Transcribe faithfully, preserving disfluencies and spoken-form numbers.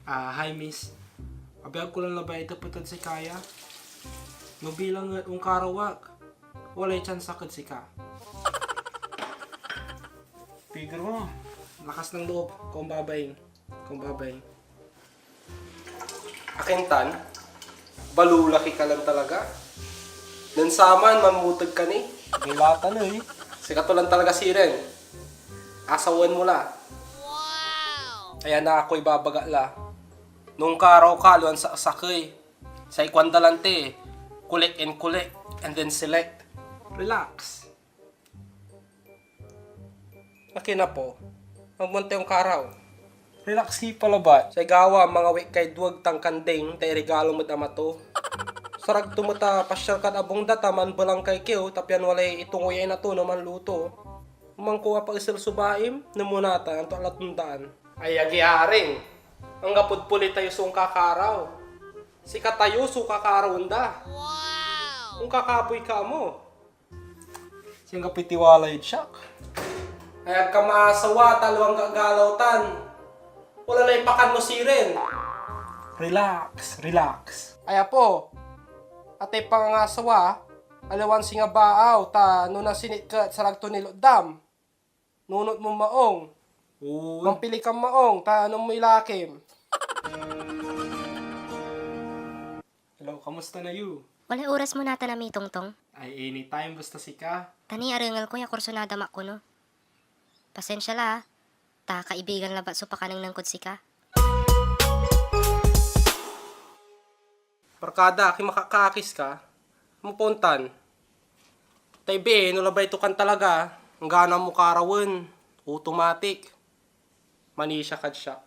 Ah, hi, miss. Abiag ko lan labay itepeted sika ya. No bilang et onkaraw ak, walay tsansak ed sika. Figure mo. Lakas ng loob, kumbabaing. Kumbabaing. Akin tan, balulaki ka lan talaga. Nen saman, manmuteg ka ni. Gilatan, eh. Sikato lan talaga sirin. Asawen mo la. Ayan na akoy babaga la. Nung karaw ka, luan sa sakey. Say kuan da lan ti, collect and collect, and then select. Relax. Akin apo, agmo tay onkaraw. Relax ki pa labat. Say gawa, mangawit kay dueg tan kanding, ta irigalo med ama to. Sarag to met a pasyal kad abung da ta manbelang kay kiew, ta pian walay itungo ya ina to no manluto. Omangko a paesel so baim, no munatan, anto a latndan. Ay, agi aring, anggapod poli tayo so onkakaraw. Sikatayo so kakarawen da. Onkakapoy ka mo. Singga pitiwala yod siak. Ay, agka maasawa, ta aliwan gagalaw tan. Wala lay pakan mo sirin. Relax, relax. Ay, apo, atay pangangasawa, aliwan singa baaw, ta no nasinit ka et sarag to nilotdam. Nunot mo maong. Oo. Mampili kan maong, ta anom moy lakim. Hello, kamusta na you? Walay oras mo natan a mitongtong? Ay, anytime, basta sika. Ta ni arengel ko ya kursunada mak kono. Pasensya la, ah. Ta kaibigan labat so pakanengneng kod sika. Barkada, akin makakaakis ka? Mapontan. Tay bii, no labay to kan talaga, anggano mo karawen, automatic. Manisia kad siak.